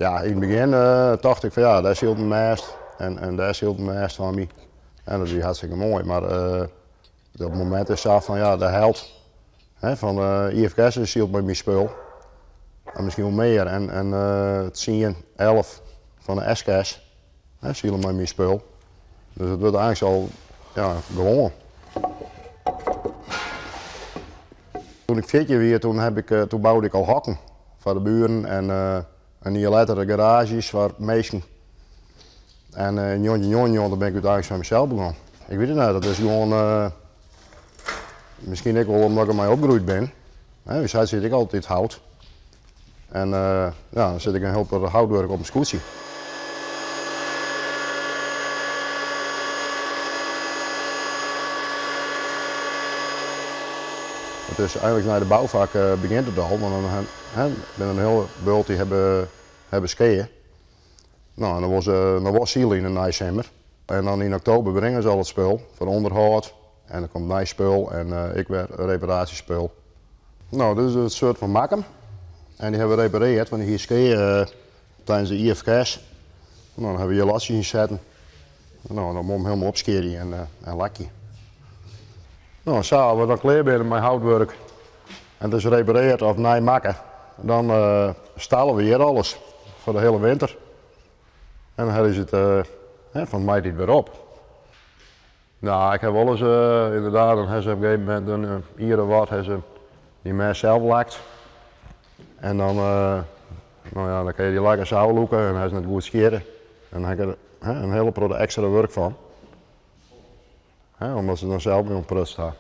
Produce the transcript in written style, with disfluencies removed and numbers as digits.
Ja, yn it begjin tocht ik fan ja, dêr sylt in mêst en dêr sylt in mêst fan my. En dat wie hartstikke moai, mar op it momint is sa fan ja, de helt hè, fan de IFKS sylt mei myn spul. En miskien wol mear. En 10, 11 fan de SKS hè, sile mei myn spul. Dus it wurdt eins al ja, gewoan. Toen ik 14 wie, toen, heb ik, toen boude ik al hokken foar de buren en in jier letter de garaazjes foar minsken. En yn 1999 bin ik úteinlik foar mysels begûn. Ik wit it net, dat is gewoan miskien ek wol omdat ik dermei opgroeid bin. Ús heit siet ek altyd hout. En ja, dan sit ik in hiel protte houtwurk op in skûtsje. It is eigenlik nei de boufak begjint it al, want dan binne in hiele bult dy hawwe skea. No, en dan wol se noch wol sile yn de neisimmer. En dan yn oktober bringe se al it spul foar ûnderhâld en der komt nij spul en ek wer reparaasjespul. No, dit is it soart fan Makkum. En dy hawwe we reparearre, want dy hie skea tidens de IFKS. No, dan hawwe we hjir lotsjes yn setten. No, dan wol him helemaal opskjirje en lakje. No, sa, as we dan klear binne mei houtwurk en it is reparearre of nij makke, dan stalle we hjir alles foar de hiele winter. En dan helje se it fan 't maitiid wer op. No, ik ha wolris ynderdaad, dan ha se op in gegeven momint in jier of wat, ha se dy mêst sels lakt. En dan, no ja, dan kinne je dy lak sa ôflûke en ha se net goed skjirre. En dan ha ik der in hiele protte ekstra wurk fan. Hè, omdat se dan sels by oan prutst ha.